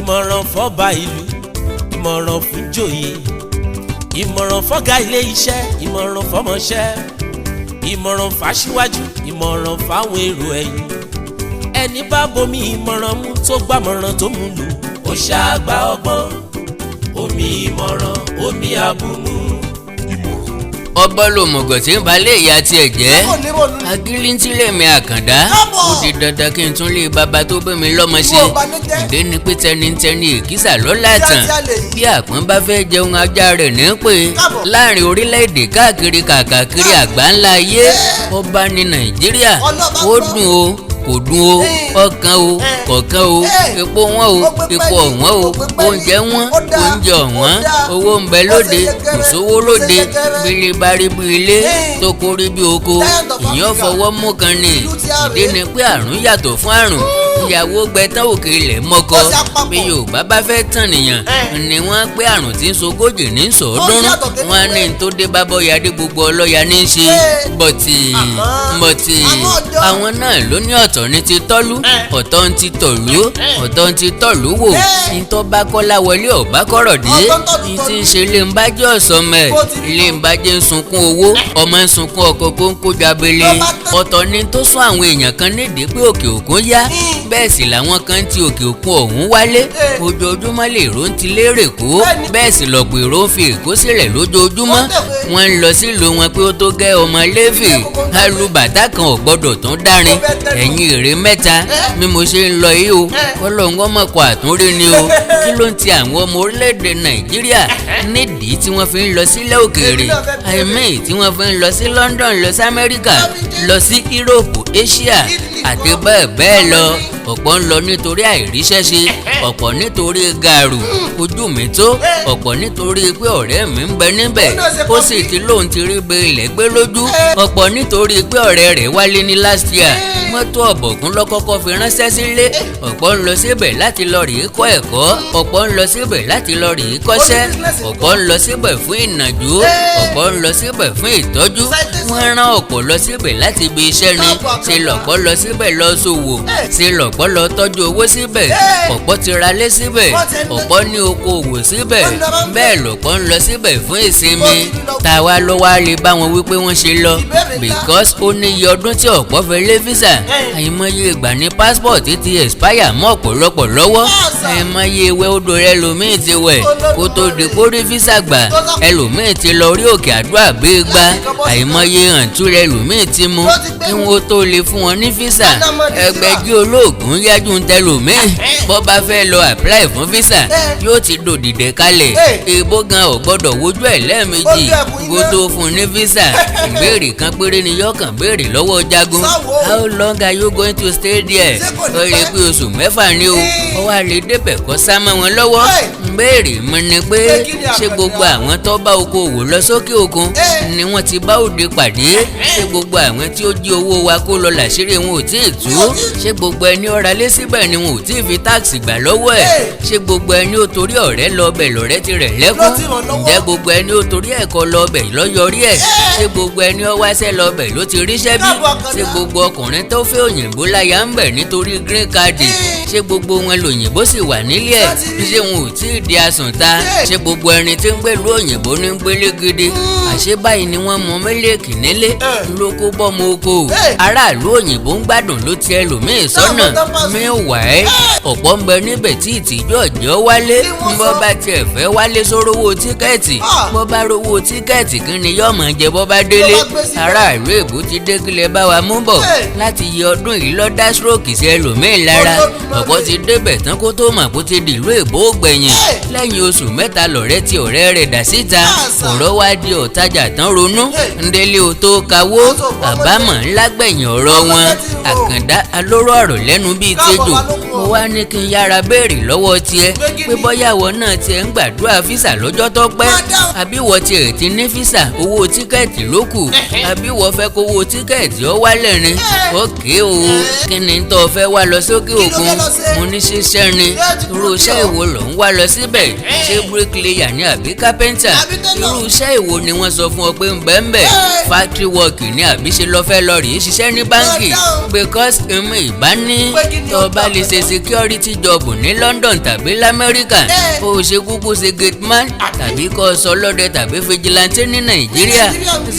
Ìmọ̀ràn fọ́ba ìlú, ìmọ̀ràn fún jòyè, ìmọ̀ràn fọ́gá ilé iṣẹ́, ìmọ̀ràn fọ́mọṣẹ́, ìmọ̀ràn fáṣíwájú, ìmọ̀ràn fáwọn èrò ẹ̀yìn. Ẹni bá bomi ìmọ̀ràn mú tó gbàmọ̀ràn tó mú lò, ó ṣàgbà ọgbọ́n. Omi ìmọ̀ràn, omi àbùmú. Ọgbọ́n lòmùgọ̀ tí ń balẹ̀ ìyá tiẹ̀ jẹ́. Kò ní ronú ni. Agilintí lèmi Àkàndá. Káàbọ̀. Ó di dandan kí n tún lé bàbá tó bí mi lọ́mọ ṣe. Ìwọ ọ̀bànújẹ́. Ìdí ni pé tẹnitẹni èkísà lọ́la tàn. Kíákíá lèyí. Bí àpọ́n bá fẹ́ jẹun, ajá rẹ̀ ní pé Káàbọ̀. láàrin orílẹ̀-èdè káàkiri kàkàkiri àgbáńlá ayé, ọba ní Nàìjíríà. Ọlọ́ba Ó gbọ́. dùn o, kò dùn o, ọkàn o, kọ̀ọ̀kan o, epo wọn o, Ó gbé epo pẹ́ẹ́lí, ọ̀wọ́n o, ó gbé pẹ́ẹ́lí. oúnjẹ wọn, Ó dáa, oúnjẹ ọ̀wọ́n, ó dáa. owó ń bẹ Ó ṣe lóde, yẹkẹrẹ, kò sówó ó ṣe lóde, yẹkẹrẹ. bílé bá rí bí ilé, tó kórí bí oko, Giant of ìyẹn Africa. fọwọ́ mú kan ni. Ìlú tí a Ìdí rèé. ni pé àrùn yàtọ̀ fún àrùn, ìyàwó gbẹtán òkè ilẹ̀ mọ́kọ. Ó ṣe àpapọ̀. Bí Yorùbá bá fẹ́ tàn nìyàn ni wọ́n pé àrùn tí ń sogójì ní sọ̀ọ́dúnrún. Ó yàtọ̀ kedere. Wọ́n ní tó dé bá bọ́yadé, gbogbo ọlọ́ya ní í ṣe. Bọ̀tì bọ̀tì, Àmọ́ ọjọ́. àwọn náà ló ní ọ̀tọ̀ ní ti tọ́lú, ọ̀tọ̀ ní ti tọ̀lú, ọ̀tọ̀ ní ti tọ̀lú wò. Ní tó bá kọ́lá wọlé, ọ̀bá kọ̀rọ̀ dé. Ọ̀tọ̀ ń tọ̀lú Ní tí ń tọ̀lú. ṣe lè ń bá jẹ́ ọ̀sán mẹ́, Bó ti rí. lè ń bá jẹ́ ń sunkún owó, ọmọ ń sunkún ọkọ̀ kó ń kó jabele. Ló bá tán. Ọ̀tọ̀ ni tó sún àwọn èèyàn kan nídìí pé òkè òkun yá, bẹ́ẹ̀ sì làwọn kan ti òkè òkun ọ̀hún wálé. Ojoojúmọ́ lè ró ń ti lérè kó, bẹ́ẹ̀ sì lọ̀pọ̀ èrò ń fi Èkó sílẹ̀ lójoojúmọ́. Wọ́n tẹ̀wé. Wọ́n ń lọ sílùú wọn pé ó tó gẹ́ ọmọ lẹ́fì, alùbàtà kan ò gbọ́dọ̀ tún dárin. Ó fẹ́ tẹnu. Ẹ̀yìn èrè mẹ́ta bí mo ṣe ń lọ yìí o, kọ́lọ̀ ń wọ́n àtúnrí ni o. Kí ló ń ti àwọn ọmọ orílẹ̀-èdè Nàìjíríà nídìí tí wọ́n fi ń lọ sílẹ̀ òkèèrè? Èmi náà fẹ́ bẹ̀rẹ̀. Àìmí tí wọ́n fi ń lọ sí London, lọ sí Amẹ́ríkà, lọ sí Europe, Asia àti bẹ́ẹ̀ bẹ́ẹ̀ lọ. Ọ̀pọ̀ ń lọ nítorí àìríṣẹ́ ṣe, ọ̀pọ̀ nítorí gàrú ojú mi tó, ọ̀pọ̀ nítorí pé ọ̀rẹ́ mi ń bẹ níbẹ̀, ó sì ti lóun ti rí bẹ ilẹ̀ gbé lójú, ọ̀pọ̀ nítorí pé ọ̀rẹ́ rẹ̀ wálé ní last year, mọ́tò ọ̀bọ̀kún lọ́kọ́kọ́ fi ránṣẹ́ sílé. Ọ̀pọ̀ ń lọ síbẹ̀ láti lọ rèé kọ́ ẹ̀kọ́, ọ̀pọ̀ ń lọ síbẹ̀ láti lọ rèé kọ́ṣẹ́, ọ̀pọ̀ ń lọ síbẹ̀ fún ìnàjú, ọ̀pọ̀ ń lọ síbẹ̀ fún ìtọ́jú. Wọ́n rán ọ̀pọ̀ lọ síbẹ̀ láti ibi iṣẹ́ ni. Ṣe lọ̀pọ̀ lọ síbẹ̀ lọ ṣòwò, ṣe lọ̀pọ̀ lọ tọ́jú owó síbẹ̀, ọ̀pọ̀ ti ralé síbẹ̀, ọ̀pọ̀ ní okòwò síbẹ̀, bẹ́ẹ̀ lọ̀pọ̀ ń lọ síbẹ̀ fún ìsinmi. Tàwa ló wá lè bá wọn wípé wọ́n ṣe lọ? Because ó ní iye ọdún tí ọ̀pọ̀ fẹ́ lé visa. Àìmọye ìgbà ní passport ti expire mọ́ ọ̀pọ̀lọpọ̀ lọ́wọ́. Àìmọye ìwé odò rẹ lòmíì ti wẹ̀ kó tó di kó rí visa gbà. Ẹlòmíì ti lọ rí òkè àdúrà bíi gbà. Àìmọye hàntú rẹ lòmíì ti mú kí wọ́n tó lè fún wọn ní visa. Ẹgbẹ́jí olóògùn yájú ń tẹlòmíì. Bọ́ bá fẹ́ lọ apply fún visa, yóò ti dòdìdẹ̀ kalẹ̀. Èèbó gan ò gbọ́dọ̀ wojú ẹ̀ lẹ́ẹ̀mejì kó tó fún un ní visa. Ìbéèrè kan péré ni yọkàn béèrè lọ́wọ́ jagun: "How long are you going to stay there?" Ó lè pé oṣù 6 ni o, ó wá lè débẹ̀ kó sá mọ́ wọn lọ́wọ́. Béèrè mi ni pé, ṣé gbogbo àwọn tó bá okòwò lọ sókè òkun ni wọ́n ti bá òde pàdé? Ṣé gbogbo àwọn tí ó jí owó wa kó lọ làṣírí wọn ò tí ì tú? Ṣé gbogbo ẹni ó ra lé síbẹ̀ ni wọn ò tí ì fi tax gbà lọ́wọ́ ẹ̀? Ṣé gbogbo ẹni ó torí ọ̀rẹ́ lọ bẹ̀ lọ́rẹ́ ti rẹ̀ lẹ́kún? Ǹjẹ́ gbogbo ẹni ó torí ẹ̀kọ́ lọ bẹ̀ lọ́yọrí ẹ̀? Ṣé gbogbo ẹni ó wáṣẹ́ lọ bẹ̀ ló ti ríṣẹ́ bí? Ṣé gbogbo ọkùnrin tó fẹ́ òyìnbó láya ń bẹ̀ nítorí green card, ṣé gbogbo wọn lòyìnbó sì wà nílé ẹ̀? Ṣé wọn ò tí ì di àsùnta? Ṣé gbogbo ẹni tí ń gbèlú òyìnbó ní ń gbélé gidi? Àṣé báyìí ni wọ́n mú mílíkì nílé ló kó bọ́mọ oko. Aráàlú òyìnbó ń gbádùn ló ti ẹlòmíì sọ́nà. Meanwhile, ọ̀pọ̀ ń bẹ níbẹ̀ tí ìtìjú ọ̀jọ́ wálé. Bọ́ bá tiẹ̀ fẹ́ wálé, sórówó ticket. Bọ́ bá rówó ticket, kí ni yóò máa jẹ bọ́ bá délé? Aráàlú èbó ti dé, kílẹ̀ bá wa mú bọ̀ láti yẹ ọdún yìí lọ dá stroke sí ẹlòmíì lára. Ọ̀pọ̀ ti débẹ̀ tán kó tó mọ̀ kó ti dìlú èbó gbẹ̀yìn. Lẹ́yìn oṣù 3 lọ̀rẹ́ ti ọ̀rẹ́ rẹ̀ dà síta, ọ̀rọ̀ wá di ọ̀tajà tán ronú ndélé o tó kawó. Àbámọ̀ ńlá gbẹ̀yìn ọ̀rọ̀ wọn. Àkàndá alóró ọ̀rọ̀ lẹ́nu bíi tejò, mo wá ní kí n yára béèrè lọ́wọ́ tiẹ̀ pé bọ́yàwó náà tiẹ̀ ń gbàdúrà visa lọ́jọ́ tó pẹ́, àbí wọ́n tiẹ̀ ti ní visa, owó ticket ló kù, àbí wọ́n fẹ́ kówó ticket ó wálẹ̀ ni? Ókè o, kí ni tó fẹ́ wá lọ sókè òkun? Mo ní ṣiṣẹ́ ni. Irú iṣẹ́ ìwo ló ń wá lọ síbẹ̀? Ṣé bricklayer ni àbí carpenter? Irú iṣẹ́ ìwo ni wọ́n sọ fún ọ pé ń bẹ́ẹ̀ ń bẹ́ẹ̀? Factory work ni àbí ṣe lọ fẹ́ lọ rèé ṣiṣẹ́ ní báńkì? Because ìmọ̀ ìbá ní tó bá lè ṣe Security job ní London tàbí lamẹ́ríkà, ó ṣe kúkú ṣe gateman tàbí kó sọ lọ́dẹ tàbí vigilante ní Nàìjíríà.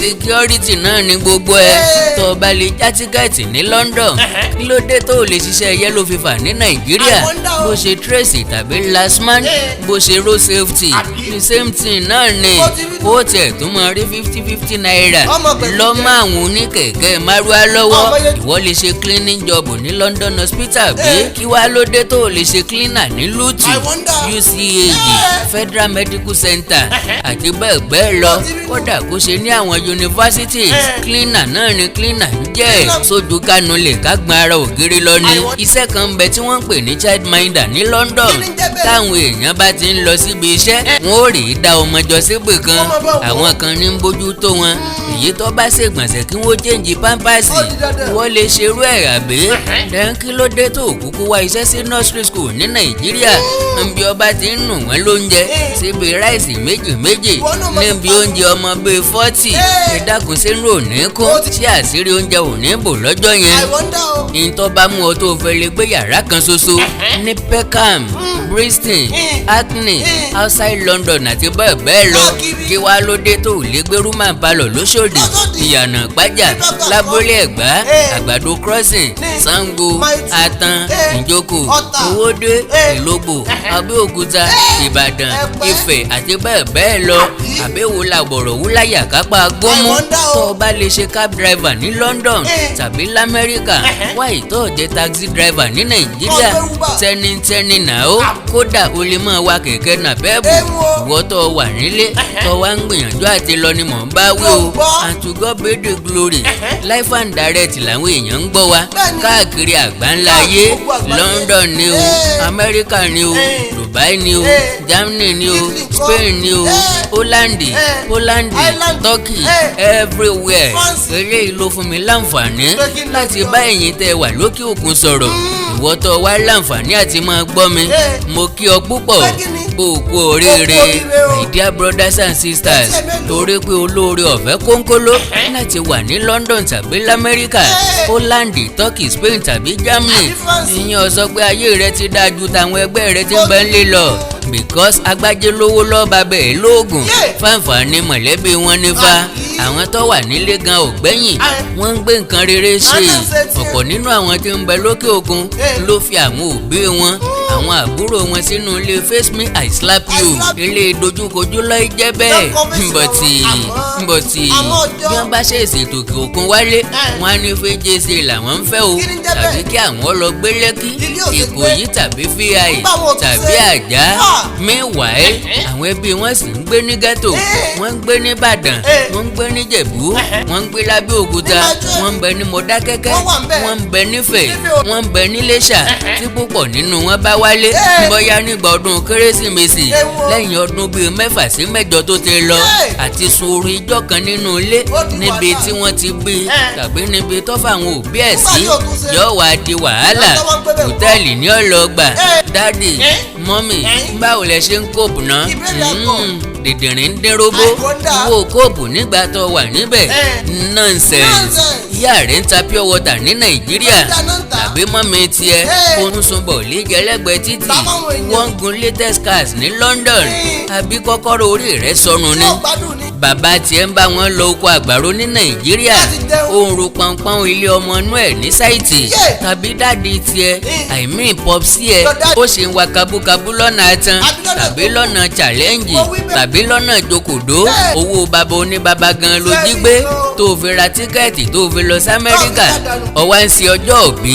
Security náà ní gbogbo ẹ̀. Tó o bá lè já ticket ní London, kí ló dé tó o lè ṣiṣẹ́ yellow fever ní Nàìjíríà? I wonder o. Bó ṣe trace tàbí lastman, bó ṣe road safety, the same thing náà ni. Ó ti rí. Ó tiẹ̀ tún máa rí 50-50 naira Ọmọ pẹ̀lú lọ́mọ jẹ́. àwọn oníkẹ̀kẹ́ márúwá lọ́wọ́. Ọmọ yẹn. Ìwọ lè ṣe cleaning job ní London hospital bí? Kí wàá ló dé tó o lè ṣe cleaner ní LUTH, I wonder. UCH, Federal Medical Center àti bẹ́ẹ̀ bẹ́ẹ̀ lọ? Ó ti rí. Kódà kó ṣe ní àwọn university, cleaner náà ni cleaner ń jẹ́. Cleaner. Sójú kánú lè kágbọn ara ògiri lọ ni. I wonder. Iṣẹ́ kan ń bẹ tí wọ́n ń pè ní child minder ní London. Kí ni ń jẹ́ bẹ́ẹ̀? Táwọn èèyàn bá ti ń lọ síbi iṣẹ́, wọn ò rí i dá ọmọ jọ síbì kan. Wọ́n máa bá wò ó. Àwọn kan ní ń bójú tó wọn, èyí tó bá ṣègbọ̀nsẹ̀, kí wọ́n change pampers. Ó di dandan. Wọ́n lè ṣerú ẹ̀ àbí? Then kí ló dé tó kúkú wá iṣẹ́ sí nursery school ní Nàìjíríà, nbí ọba ti ń nù wọ́n lóúnjẹ síbi rice méjì méjì, Ìwọ náà mọ̀ níbi sí oúnjẹ ọmọ bíi 40? Ẹ dákun, sínú òní kún? Ṣé àṣírí oúnjẹ òní bò lọ́jọ́ yẹn? I wonder o. Ìtọ́ bá mú ọ tó fẹ́ lè gbé yàrá kan ṣoṣo ní Peckham, Bristol, Hackney, outside London àti bẹ́ẹ̀ bẹ́ẹ̀ lọ, Káàkiri. kí wàá ló dé tó lè gbé room parlour lóṣòdì, Lóṣòdì. Ìyànà Ìpájà, Nígbàgbọ́. Lábúlé Ẹ̀gbá, Àgbàdo Crossing, Ní. Sango, Mile Two. Atan, Ìjókòó, Ọ̀tà. Owódé, Ìlógbò, Abẹ́òkúta, Ìbàdàn, Ẹ̀pẹ́. Ifẹ̀ àti bẹ́ẹ̀ bẹ́ẹ̀ lọ? Àbí? Àbẹ̀wò làbọ̀rọ̀ wúláyà kápá gómù? I wonder o. Tó o bá lè ṣe cab driver ní London tàbí lamẹ́ríkà, wá ìtọ́ jẹ́ taxi driver ní Nàìjíríà? Kọ́ gbé Uber. Tẹ́nitẹ́ni náà ó kódà o lè máa wa kẹ̀kẹ́ NAPEP. Ewu o. Ìwọ tó wà nílé tó wá ń gbìyànjú àti lọ ni mò ń bá wí o. Mo gbọ́. And to God be the glory, live and direct làwọn èèyàn ń gbọ́ wa Bẹ́ẹ̀ni. káàkiri àgbáńlá ayé. Káàkiri gbogbo àgbáyé. London ni o, Amẹ́ríkà ni o, Dubai ni o, Germany ni o, Italy ńkọ́? Spain ni o, Holland, Poland, Ireland. Turkey, everywhere. France. Eléyìí ló fún mi láǹfààní Pé kí n lè láti gbọ́. bá ẹ̀yin tẹ́ wà lókè òkun sọ̀rọ̀. Ìwọ tó wá láǹfààní àti máa gbọ́ mi, Eh. mo kí ọ púpọ̀. Pé kí ni? Bó o kú oríire, Ó kú oríire o. my dear brothers and sisters, Etí ẹ̀ mélòó? torí pé olóore ọ̀fẹ́ kónkóló láti wà ní London tàbí lamẹ́ríkà, Holland, Turkey, Spain tàbí Germany, Àbí France. ìyẹn ó sọ pé ayé rẹ ti dáa ju tàwọn ẹgbẹ́ rẹ ti ń bẹ ń lé lọ, because agbájé lówó lọ́ba bẹ́ẹ̀ lóògùn fáǹfààní mọ̀lẹ́bí wọn nífa. Àbí? Àwọn tó wà nílé gan ò gbẹ́yìn, wọ́n ń gbé nǹkan rere ṣe. Wọ́n náà ṣe tiẹ̀. Ọ̀pọ̀ nínú àwọn tí ń bẹ lókè òkun ló fi àwọn òbí wọn, àwọn àbúrò wọn sínú ilé face me I slap I you, slap you. ilé dojúkojú lọ jẹ́ bẹ́ẹ̀. Lọ́kọ́ fèsì. Nbọ̀tì Àmọ́- nbọ̀tì àmọ́ ọjọ́- bí wọ́n bá ṣe ètò òkè òkun wálé, wọ́n á ní fjc làwọn ń fẹ́ o, Kí ni ń jẹ́ tàbí bẹ́ẹ̀? kí àwọn lọ gbé Lẹ́kí, Ilé ò ṣe Ìkòyí gbé. tàbí VI Nígbà wọn ò tún tàbí ṣe. Àjà. Meanwhile, àwọn ẹbí wọn sì ń gbé ní ghetto, wọ́n ń gbé ní Ìbàdàn, wọ́n ń gbé ní Jẹ̀bú, wọ́n ń gbé lábẹ́òkúta, Níwájú ẹ̀. wọ́n ń bẹ ní Mọdákẹ́kẹ́, Wọ́n wà ń bẹ̀. wọ́n ń bẹ nífẹ̀ẹ́, Nífẹ̀ẹ́ o. wọ́n ń bẹ níléṣà. Tí púpọ̀ nínú wọn bá wálé, bóyá nígbà ọdún Kérésìmesì, Ewo. lẹ́yìn ọdún bíi 6 sí 8 tó ti lọ, àti sun oru ijọ́ kan nínú ilé Ó di níbi wàhálà. tí wọ́n ti bí tàbí níbi tó fáwọn òbí ẹ̀ Nígbà sí tí ò tún ṣe. yóò wá di wàhálà. Lọ́jọ́ wọn gbé bẹ̀ wọ́n. Hòtẹ́ẹ̀lì ní ọ̀lọ́gbà. Daddy, mummy, Eh. báwo lẹ ṣe ń cope ná? Ìbéèrè àgọ̀. Dìndìnrín ń dín róbó. I wonder. Wo cope nígbà tó wà níbẹ̀? Nonsense. Nonsense. Ìyá rẹ̀ ń ta pure water ní Nàìjíríà, Wọ́n dáná ń tà. tàbí mummy tiẹ̀ ó ń sun bọ̀ líjẹlẹ́gbẹ̀ẹ́ títì, Bàbá àwọn èèyàn. wọ́n ń gun latest cars ní London, àbí kọ́kọ́rọ́ orí rẹ̀ sọnù ni? Tí ò gbádùn ni. Bàbá tiẹ̀ ń bá wọn lọ oko àgbàro ní Nàìjíríà, Láti jẹun. ó ń ro pọnpọ́n ilé ọmọ inú ẹ̀ ní site. Tàbí daddy tiẹ̀, I mean popsi ẹ̀, Your daddy. ó ṣe ń wa kabúkabú lọ́nà Atan Àbí lọ́nà tàbí lọ́nà Challenge Mo wí bẹ́ẹ̀. tàbí lọ́nà Jokòdó. Owó bàbá oníbàbá gan ló jí Very gbé so. tó fi ra ticket tó fi lọ sí Amẹ́ríkà. Tó fi dànù. Ọwá ń ṣe ọjọ́ òbí,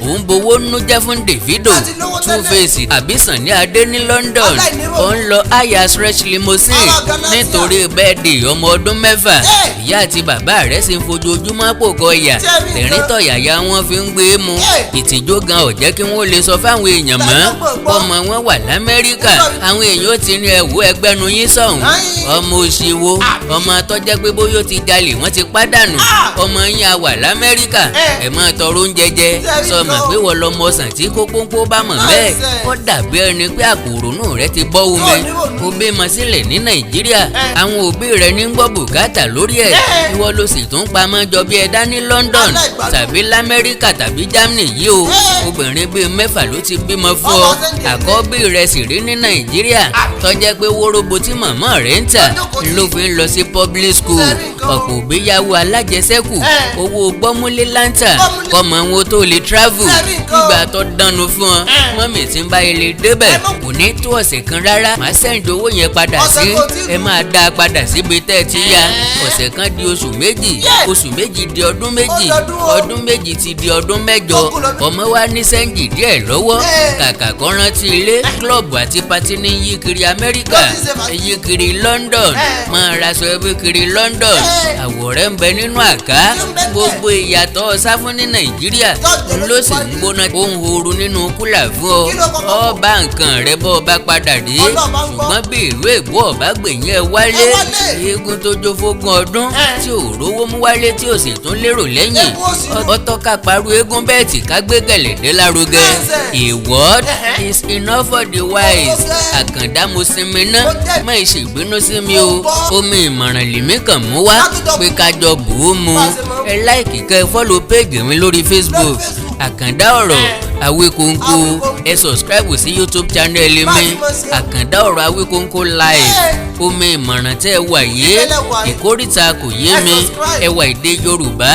òun bowó nú jẹ́ fún Davido, Láti lówó Two tẹ́lẹ̀. Face àbí Sunny Adé ní London. Aláìníròònú. Ó ń lọ hire stretch limousine Àwọn Galatia. nítorí birthday ọmọ ọdún 6. Ìyá àti bàbá rẹ̀ sì ń fojoojúmọ́ pòkọ ìyà. Ṣé rí Tẹ̀rín nǹkan? tọ̀yàyà wọn fi ń gbé mu. Ìtìjú gan ò jẹ́ kí wọ́n lè sọ fáwọn èèyàn mọ́ Ta ló gbọ́ gbọ́? ọmọ wọn wà l'Amẹ́ríkà. Nítorí- Àwọn èèyàn ó ti ní ẹ̀wù ẹgbẹ́nu yín sọ̀hún. Ayin. Ọmọ òṣìwò, ọmọ tọ́jẹ́ pé bóyá ó ti jalè, wọ́n ti pàdánù. Ọmọ yín a wà l'Amẹ́ríkà, ẹ̀ máa tọrọ oúnjẹ jẹ. Ṣé rí Sọmọ nǹkan? pé wọ́n lọmọ ọ̀sán tí kó pọ́npọ́ bá mọ̀ bẹ́ẹ̀. Nonsense. Ó dàbí ẹni pé àkòrónú rẹ ti bọ́ omi. Tó ní rònú. Ó bímọ sílẹ̀ ní Nàìjíríà, àwọn òbí rẹ ní gbọ́ bùkátà lórí ẹ̀. Ìwọ ló sì tún pamọ́ jọ bí ẹ̀dá ní London Aláìgbádùn. Tàbí lamẹ́ríkà tàbí Germany yìí o. Obìnrin bíi mẹ́fà ló ti bímọ fún ọ. Ọmọ sẹ́ńdẹ̀. Àkọ́bí rẹ sì rí ní Nàìjíríà, tó jẹ́ pé wóróbo tí màmá rẹ̀ ń tà Lọ́jọ́ kò sí. ló fi ń lọ sí public school. Sẹ́rí nǹkan o. Ọ̀pọ̀ òbí yáwó alájẹsẹ́kù, owó gbọ́múlé láǹtà, Gbọ́múlé. kọ́mọ wọn tó lè travel. Sẹ́rí nǹkan o. Nígbà tó dánu fún ọ, mọ́mì tí ń bá ilé débẹ̀, kò ní tó ọ̀sẹ̀ kan rárá, màá send owó yẹn padà Ọ̀sẹ̀ sí kò tí ẹ, máa dá a padà síbi tẹ́ ẹ ti yá. Ọ̀sẹ̀ kan di oṣù 2, Yeah. oṣù 2 di ọdún 2, Ó dọdún o. ọdún 2 ti di ọdún 8. Ó kú lọ́dún. Ọmọ wa ní sẹ́ńjì díẹ̀ lọ́wọ́. Kàkà kó rántí ilé, club àti party ní yí kiri Amẹ́ríkà, Ló ti ṣe fàájì. yí kiri London, máa raṣọ ẹbí kiri London. Àwòrán ń bẹ nínú àká. Tí ń bẹ bẹ́ẹ̀. Gbogbo ìyàtọ̀ sáfún ní Nàìjíríà Tọ́jú ló sì ń lójú. Gbóná ó ń horu nínú cooler fún ọ. Kí ló kọ́kọ́ Ọ bá nǹkan rẹ bọ́ ọ bá padà dé. Ọlọ́ọ̀ bá ń gbọ́. Ṣùgbọ́n bí ìlú èbó ọ̀bá gbèyìn ẹ wálé, Ẹ wálé. Eégún tó jó fógún ọdún tí ò rówó mú wálé, tí ò sì tún lérò lẹ́yìn, Eégún ó sì lọ. ọtọ́ ká parú eégún bẹ́ẹ̀ tí ká gbé gẹ̀lẹ́dẹ́ lárugẹ. Nonsense. A word is enough for the wise. Ó Àkàndá, mo sinmi ná. Ó jẹ́. Má ṣe ìbínú sí mi o. Mo gbọ́. Omi ìmọ̀ràn lèmi kàn mú wá Látọ̀dọ̀ pé ká jọ bù ú mu. Bá a ṣe máa ń Ẹ like, kẹ́ ẹ follow page mi lórí Facebook, Lórí Facebook. Àkàndá Ọ̀rọ̀ Awíkonko. Awíkonko. Ẹ subscribe sí YouTube channel Bá a mi, ṣe máa ṣe. Àkàndá Ọ̀rọ̀ Awíkonko live. Omi ìmọ̀ràn tẹ́ ẹ wà yé, Ìbẹ̀lẹ̀ wà yìí. ìkórìtà kò yé Ẹ mi. subscribe. Ẹwà èdè Yorùbá,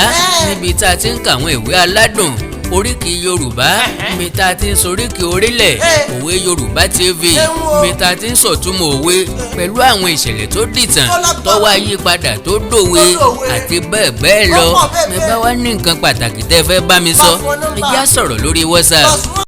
níbi tá a ti ń kàwọn ìwé aládùn, oríkì Yorùbá, níbi tá a ti ń soríkì orílẹ̀, Òwe Yorùbá TV, Ẹ̀hún o. níbi tá a ti ń sọ̀túnmọ̀ òwe pẹ̀lú àwọn ìṣẹ̀lẹ̀ tó dìtàn, Tó lágbára. tó wá yípadà tó dòwe, Tó dòwe. Àti bẹ́ẹ̀ bẹ́ẹ̀ lọ. Ó pọ̀ bẹ́ẹ̀ Ẹ bá bẹ́ẹ̀. wá ní nǹkan pàtàkì tẹ́ fẹ́ bá mi sọ, Bá fún ọ ẹ nọ́mbà. já sọ̀rọ̀ lórí WhatsApp. Plus one.